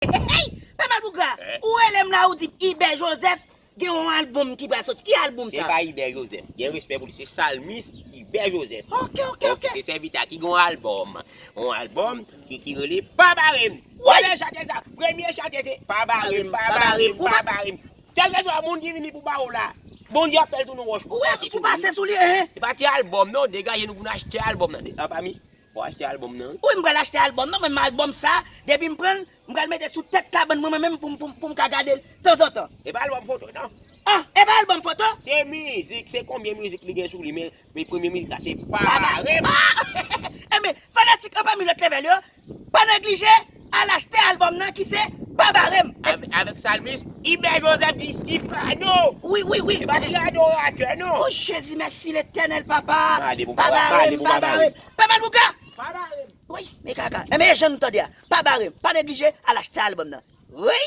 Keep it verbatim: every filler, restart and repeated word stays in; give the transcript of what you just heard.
Hey, Pè Malpougra, ou rele m la, ou di m Ibè Joseph gen yon albòm ki pral soti. Ki albòm sa? Se pa Ibè Joseph. Gen respè pou li. Se Salmis Ibè Joseph. Ok, ok, ok. Se sèvitè ki gen yon albòm. Yon albòm ki, ki rele Pa Bare M. Premye chante sa. Premye chante se Pa Bare M, Pa Bare M, Pa Bare M. Kèlkeswa moun ki vini pou ba ou la, Bondye ap fè l tounen wòch pou pase sou li. Ou pase sou li, hein? Se pa ti albòm non, degaje nou pou n achte albòm nan. Anpami, w achte albòm nan. Wi, m pral achte albòm nan, men albòm sa, depi m pran l, m pral mete sou tèt kabann mwen, mwen menm pou, pou, pou m ka gade l tanzantan. E pa albòm foto non. Ah, e pa albòm foto? Se mizik, se konbyen mizik li gen sou li, men, men premye mizik la se Pa Bare M. Enben, fanatik Anpami Lòt Level yo, pa neglije al achte albòm nan ki se Pa Bare M. Avèk Salmis Ibè Joseph di Sifrano. Wi, wi, wi. Se pa ti adoratè non. Oh Jezi, mèsi Letènèl Papa. Pa Bare M, Pa Bare M. Pè Malpougra. Pa Bare M. Wi, men kaka. Enben, jan nou tande a. Pa Bare M. Pa neglije al achte albòm nan. Wi.